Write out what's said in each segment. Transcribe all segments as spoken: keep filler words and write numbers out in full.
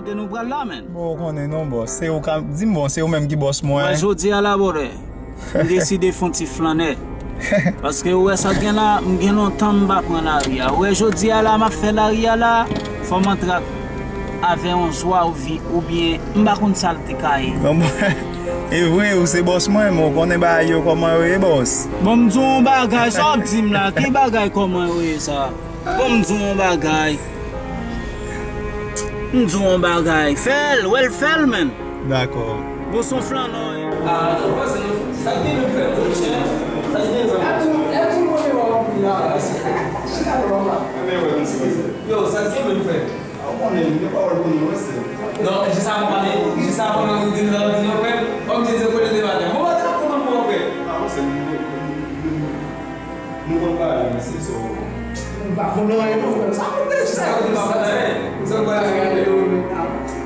Nou pral la, men. Bon, ou konnen non, bòs. Se ou ka di m, bon, se ou menm ki bòs mwen. Mwen, jodi a la, brother, m deside fè yon ti flannè. Paske ou wè sa k gen la, m gen lontan m pa pran lari a. Ou wè, jodi a la, m ap fè lari a la, fò m antre ak avè yon zwa oubyen m pa konn sa l te ka ye. Non, bon, e vre, ou se bòs mwen, men ou konnen bagay yo kòman yo ye, bòs. Bon, m di w yon bagay, sa w ap di m la, ki bagay kòman yo ye sa? Bon, m di w yon bagay. M di w yon bagay. Fè l, wè l fè l, menn. Dakò. Bon, s on flannè w ye. Ah, non, pase nou. Sa k gen menm fè l, monchè? Sa k gen menm fè l? Lè tou, lè tou, mwen, mwen, mwen, la. Chita, mwen, mwen. Yo, sa k gen menm fè l? A, ou konnen, m gen pawòl pou nou, wi, sè. Non, jis avan pale, jis avan nou di nou di nou fè, kòm di se kote de maten. Bon, maten ap konprann pou w fè. A, wi, sè, nou, nou, nou, nou, nou konn pale, men se so. M pa konn anyen, non, frè m. Sa konn de jis avan nou pa konn anyen. Sa konn anyen, men.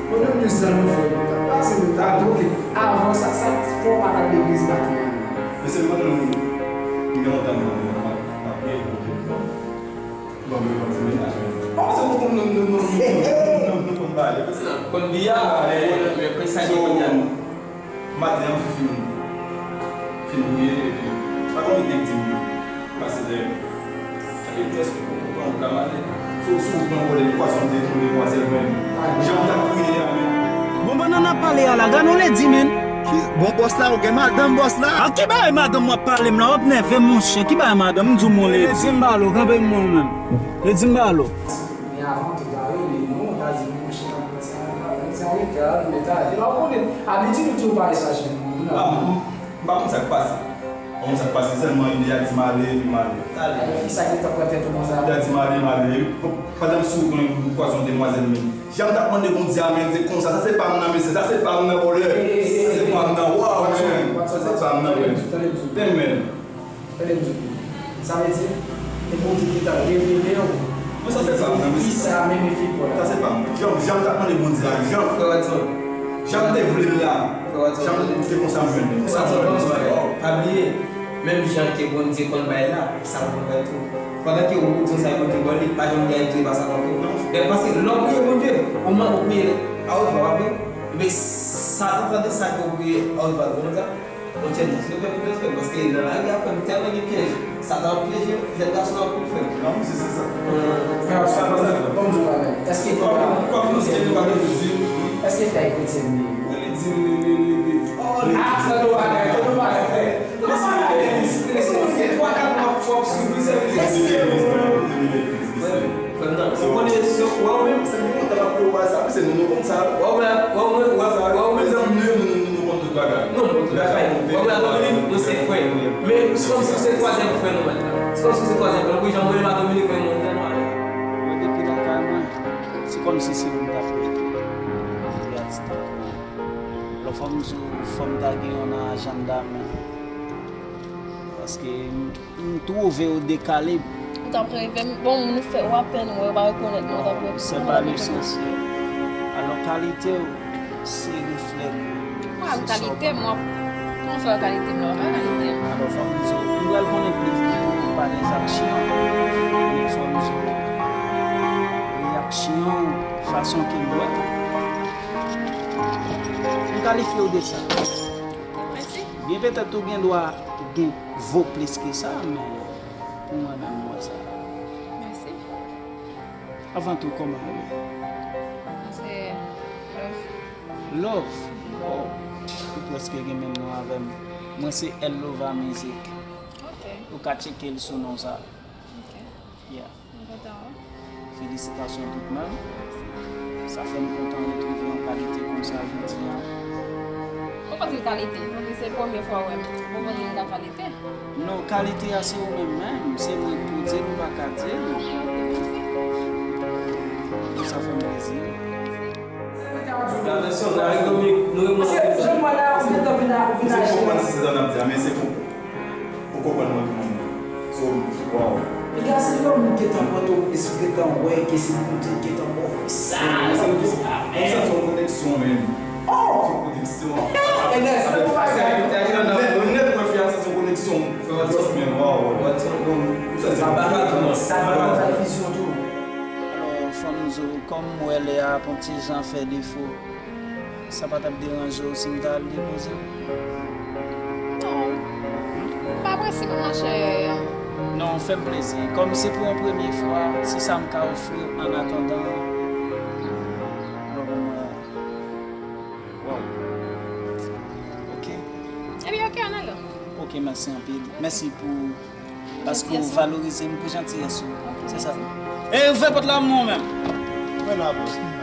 Bon, nou di sa, non, frè m. Pase nou ta, ok. Avan sa, sa, fò w pa t al legliz maten an. Men se mwen, nou, m gen lontan, mwen, mwen, mwen, mwen, mwen, mwen, Bon, men yon ti mennaj, men. Bon, se pou konn nou, nou, nou, nou, nou, nou konn pale. Konn biya, men, men, men, sa gen kounye a. Maten an, m fin, fin priye, epi, pa konn ki te di m, pase dèyè m. Epi, prèske, pou konprann ou ka male. Si w, si w pran pwoblèm, pwason te tou demwazèl, men, jan m t ap priye a, men. Bon, pandan n ap pale a la, gade yon ledi, men. Ki, bon, bòs la, ou gen madanm, bòs la? A ki bagay madanm w ap pale m la? W ap nève m, monchè. Ki bagay madanm? M di w, mon ledi. Ledi m ba l ou, kanpe m, mwen menm. Ledi m ba l ou. Men avan tou, ta rele nou, ta di nou, monchè, nan pwenti a, nan pwenti a, rete a, nou mete ale. La, ou konnen, abitid ou toujou pale sa, chen moun, non? Ah, m, m pa konn sa k pase. M pa konn sa k pase, sèlman ide a di m ale, epi m ale. Ale. Fi sa gentan pran tèt ou konsa. Ide a di m ale, m ale. Pandan m sou pwen, m kwaze yon demwazèl, men jan m t ap mande Bondye a, men, di konsa, sa se pa m nan, mesye, sa se pa m nan, vòlè. Sa se pa m nan, waw, men. Sa se pa m nan, men. Men, men. Tande m di w. Sa vle di, e Bondye ki t ap revele w. Mwen sa se pa mwen, fi sa menm e fi pou la. Sa se pa mwen. Jan, jan m t ap mande Bondye a, jan. Frè Watson. Jan m te vle l la. Frè Watson. Jan m te konsa m jwenn li. Frè Watson, pa bliye. Menm jan ke Bondye konn bay la, sa l konn bay tou. Pandan ke ou di sa Bondye ba w li, pa janm gaye tou, e pa sa konn tou. Lè paske lè w priye Bondye, ou man, ou priye a wot vwa, pa vre? Ebyen, Satan tande sa ke w priye a wot vwa, ou konn sa? Bon, chèn, si nou fè plis respè, paske nan lari a, frè m, tèlman gen pyèj. Satan ap pyeje jèn gason anpil, frè m. Non, misye, se sa. Frè, frè, frè, kòm di w bagay. Èske fè a kretyen li ye? Èske fè a kretyen li ye? Wi, li di, li, li, li, li. Oh, li di. Ah, tande w bagay, tande w bagay, frè. Lèse m ale, lèse m fè twa, kat mwa, fò w swiv, wi, sèvis. Frè m, frè m, non, ou konnen, se, wè, ou menm, se moun k ap pale w sa, se nou, nou konn sa. Wè, ou menm, wè, ou menm, wè, wè, ou menm, zanmi nou yo, nou, nou, nou konn tout bagay. Non, nou tout bagay. Wè, wè, Dominique, nou se frè. Men, se kòmsi se twazyèm frè nou mèt la. Se kòmsi se twazyèm frè nou. Wi, jan mwen menm a Dominique, mwen, mwen, mwen, mwen. Mwen depi lakay mwen, se kòmsi se ou m t ap rele. Epi a ti tankou. Lò fò m di w, fò m ta gen yon nan ajanda mwen. Paske m M twouve w dekale. Ou t ap reve m. Bon, moun ou fè, ou apèn wè, ou pa rekonèt mwen, ou t ap reve m. Se pa le sens. Alò, kalite w, se reflè w. Pa kalite m, w ap. Kòman fè kalite m la? Pa kalite m. Alò, fò m di w, m pral konnen plis de ou pa les actions. Men fò m di w, reyaksyon w, fason ke m wè w. M kalifye w de sa. Mèsi. Byen, petèt ou gen dwa gen vo plis ke sa, men pou mwen menm, m wè sa. Mèsi. Avan tou, kòman w ye? Mwen se Love. Love? Oh, ou prèske gen menm non avè m. Mwen se L Lova Music. Ok. Ou ka tcheke l sou non sa. Ok. Yeah. Mwen kontan, wi. Felisitasyon tout menm. Sa fè m kontan retwouve yon kalite konsa jodi a. Ou pa di kalite, paske se premye fwa w wè m. Ou pa di m ta kalite. Non, kalite a se ou menm menm. Se mwen k pou di l, ou pa ka di l. Sa fè m plezi. Ou konprann sa m ap di a, men se pou Ou konprann mwen pou moun. So, wow. Piga se lè moun gentan pran tou, ou gentan wè ke se moun ki gentan ba w sa. Mwen santi yon koneksyon, men. Oh! Yon koneksyon. Avèk fayda. Nèt, mwen nèt, mwen fè yon koneksyon. Trust me, wow. Mwen santi yon koneksyon. Sa pa vizyon tou. Kòm m di w, kòm m wè lè a ap yon ti jan fè defo, sa pa t ap deranje w si m ta al depoze l? Non. Pa prese non, monchè. Non, fè m plezi. Kòm se pou yon premye fwa, se sa m ka ofri w an atandan. Bon, bon, bon. Wow. Ok. Ebyen, ok, ann ale. Ok, mèsi anpil. Mèsi pou paske w valorize m pou jantiyès ou. Se sa. E ouvè pòt la pou mwen menm. Mwen la, bòs.